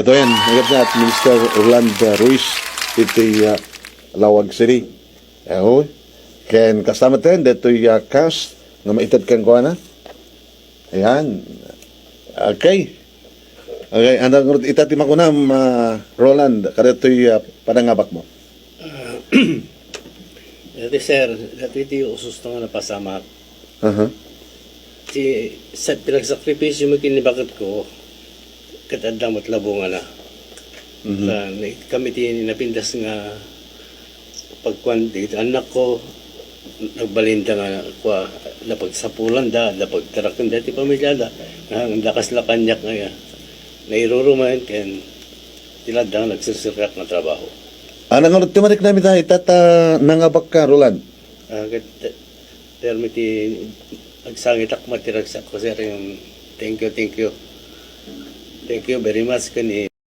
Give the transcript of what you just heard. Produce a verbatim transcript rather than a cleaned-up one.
Ito yan, ang gabsat, Minister Orlando Ruiz, iti, ah, Laoag City. Aho, ken kasta met detoy, ah, cash nga maited kenkuana. Ayan. Okay. Okay, anda ngarud ita ti makunam, ah, Roland, kadetoy, ah, panangabak mo? Dati, sir, dati ti ususto nga napasamak. Aha. Ti sa pinagsakripisyo mo ken ni baketko, ket adda met la bungana. Mhm. Ta, ni-, kami ti napintas nga pagkuan ti annakko, nagbalinda nga kua, napagsapulanda, napagtarakenda ti pamilyada, nga, nga kasla kaniak nga nairurumen ken ti ladda nga nagserserbiak nga trabaho. Ania ngarud ti maniknam ita, ita ta nangabakka, Roland? Ah, ket, permi ti agsangitak met ti ragsakko, sir, yung thank you, thank you. Thank you very much ken ni